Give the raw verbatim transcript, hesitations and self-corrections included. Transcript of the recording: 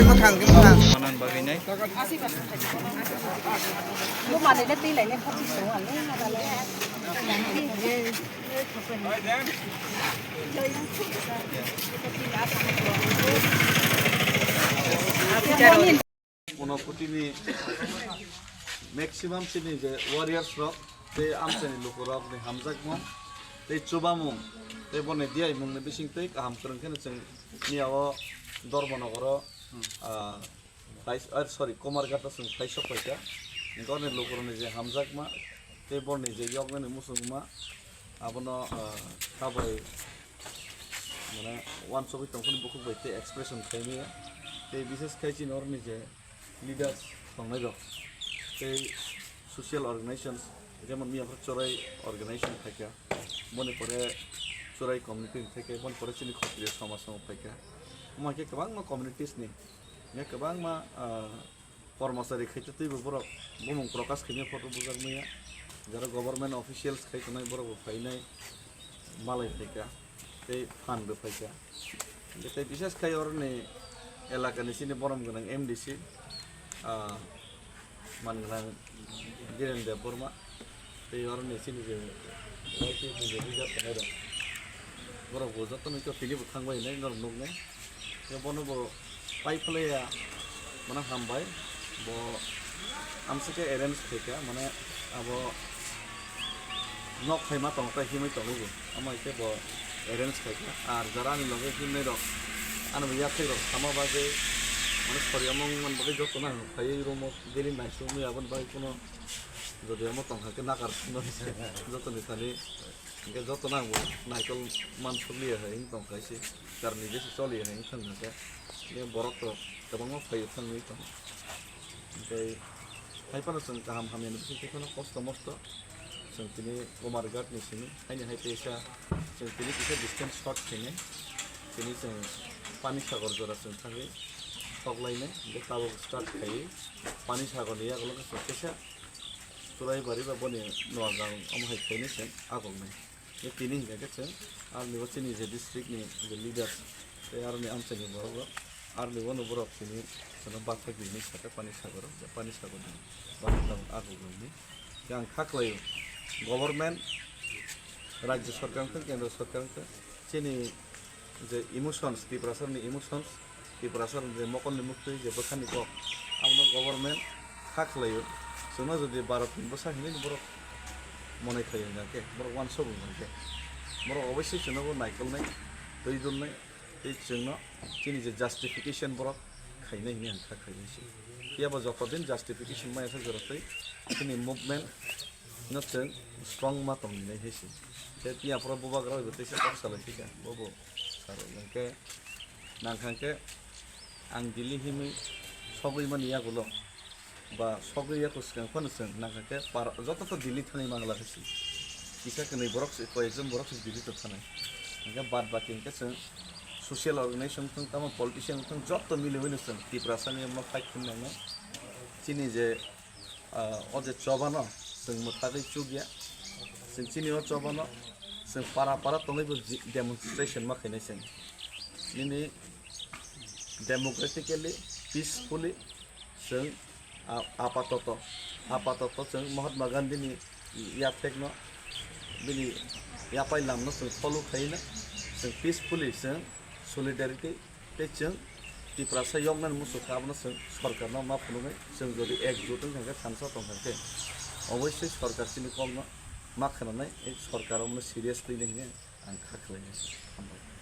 Mwthang khe mwthang. Manan bagwi nai. Unakutini maximum chini je warriors rok tei amchaini lukurokni hamjakmung tei chubamung tei boni diyaimungni bisingtwi kaham kwrwng kheno chwng miyao Dharmanagaro, ah, Tais-, ah, sorry, Kumarghato chwng thaisok phaikha. Borni lukurokni je hamjakma tei borni je yoknani muchungma, abono, ah, kabai, mane, uansugwi tongphani bukhuk bai tei expression khaimaya. Tei bishes khai chini oroni je leaders tongnairok tei social organizations, jemon miyapra Chorai organization phaikha, boni pore Chorai community ni phaikha, boni pore chini Khotriyo somaj rok phaikha. Omo hai khe kwbangma communities ni Hingke kwbangma, ah, kormosari khaite twibo borok bumung prokash khaimya photo bujak maya. Jara government officials khai tongnai borok bo phainai malai phaikha tei phan bo phaikha. Hingke tei bishes khai oroni elakani chini borom gwnang M D C, ah, man gwnang Dhiren Debbarma. Tei oroni chini je Y P F ni je leader tongnai rok, borok bo jotono khe tini bo thangbai hinwi norok nuknai. Khe bono bo pai phlaiya, mane hambai, bo amsike arrange khaikha, mane abo nok khaima tongkha himwi tongo bo, amo hai khe bo arrange khaikha. Ar jara ani loge himnai rok, ani bo yathek rok sama bagwi, mane sori omong man bagwi jotono ang phaiwi room o daily naisingwi aboni bagwi kuno Jodi omo tongkha khe nakar phunuknani se jotoni thani, hingke jotono ang bo naikol mansukliya hai wng tongkha se, karni besi choliya hai wng thangkha khe, hingke borok rok kwbangma phaiwi thangwi tongo. Hingke hai phano chwng kaham hamyani bisingtwi phano kosto mosto chwng tini Kumarghat ni simi, haini hai teisa chwng tini kisa distance short khainai, tini chwng Pani Sagar jora chwng thangwi thok lainai, hingke tabuk start khaiwi Pani Sagar ni yagulo khe chwng kisa Churaibari ba boni Noagang omo hai khainai chwng agoknai. Tei tini hingkha khe chwng aroni bo chini je district ni je leaders tei aroni amchaini borok rok aroni bono borok tini chwngno bathakdi hinwi sakha Pani Sagar o, je Pani Sagar ni bathakna agoknai hinwi. Khe ang kha khlaio government, Rajya Sarkar wngthung, Kendra Sarkar wngthung, chini je emotions, Tiprasarni emotions, Tiprasarni je mokolni muktwi je bwkhani kok, abono government kha khlaio. Chwngno jodi Bharat ni bwsa hinwi borok monai khlai wngkha khe, borok uansuk wngkha khe, borok oboisoi chwngno bo naikolnai, twi dulnai, tei chwngno chini je justification borok khainai hinwi ang kha khlainai se. Phiya bo joto din justification maya se jora twi chini movement no chwng strong ma tonglinai hai se. Khe phiya phoro bubagra bai bo teisa kok salai thika, bo bo sar hwnkhe nang kha khe ang Delhi himwi sogwi mani yagulo ba sogwi yaku swkang phano chwng nang kha khe para joto to Delhi thani mangla hai se. Kisa kwnwi borok se, koi ekjon borok se Delhi to thanai. Hwnkhe bad baki hwnkhe chwng social organization wngthung, tamo politician wngthung, joto miliwino chwng Tiprasani omono fight khlai nangnai. Chini je Ah, o je chobano chwng mwthagwi chukya, chwng chini o chobano chwng para para tongwi bo ji-, demonstration ma khainai chwng. Nini democratically, peacefully chwng, ah, apatoto, apatoto chwng Mahatma Gandhi ni yaphekno, bini yapai lamno chwng follow khaina, chwng peacefully chwng solidarity Tei chwng Tiprasa yoknani muchung khe abono chwng sorkarno ma phunuknai. Chwng jodi ekjut wngkha khe thansa tongkha khe oboisoi sorkar chini kokno ma khwnanai, ei sorkar omono seriously nai hinwi ang kha khlainai. Hambai.